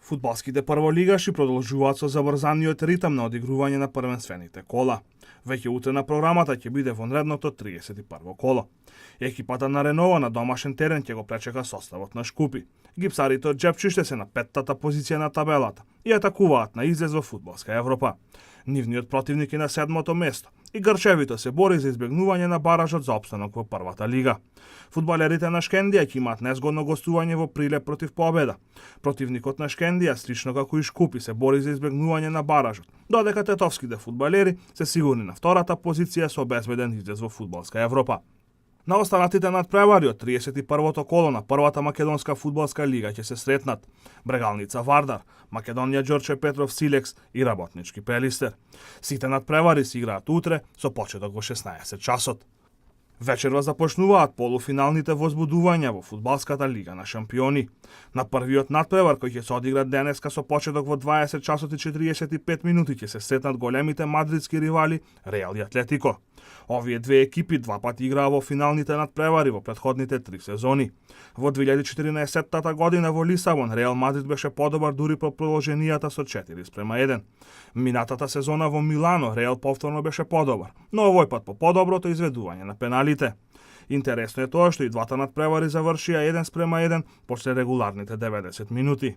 Фудбалските прволигаши продолжуваат со забрзаниот ритам на одигрување на првенствените кола. Веќе утре на програмата ќе биде вонредното 31 коло. Екипата на Ренова на домашен терен ќе го пречека составот на Шкупи. Гипсарите од Джепчиште се на 5-тата позиција на табелата и атакуваат на излез во фудбалска Европа. Нивниот противник е на 7-то место и Грчевито се бори за избегнување на баражот за опстанок во првата лига. Фудбалерите на Шкендија ќе имаат незгодно гостување во Прилеп против Победа. Противникот на Шкендија, слично како и Шкупи, се бори за избегнување на баражот, додека тетовските фудбалери се сигурни на втората позиција со обезбеден излез во фудбалска Европа. На останатите надпревари од 31-то коло на првата македонска фудбалска лига ќе се сретнат Брегалница Вардар, Македонија Ѓорче Петров Силекс и Работнички Пелистер. Сите надпревари се играат утре со почеток во 16 часот. Вечерва започнуваат полуфиналните возбудувања во фудбалската лига на шампиони. На првиот надпревар кој ќе се одигра денеска со почеток во 20 часот и 45 минути ќе се сретнат големите мадридски ривали Реал и Атлетико. Овие две екипи два пати играа во финалните надпревари во претходните 3 сезони. Во 2014 година во Лисабон Реал Мадрид беше подобар дури по продолженијата со 4:1. Минатата сезона во Милано Реал повторно беше подобар, но овој пат по подоброто изведување на пеналите. Интересно е тоа што и двата надпревари завршија 1:1 после регуларните 90 минути.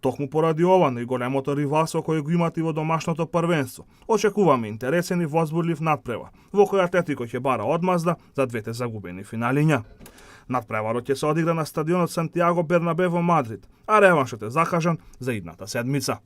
Токму поради ова, но и големото ривалство кое го имат и во домашното првенство, очекуваме интересен и возбудлив надпревар, во кој Атлетико ќе бара одмазда за двете загубени финалиња. Надпреварот ќе се одигра на стадионот Сантиаго Бернабе во Мадрид, а реваншот е закажан за идната седмица.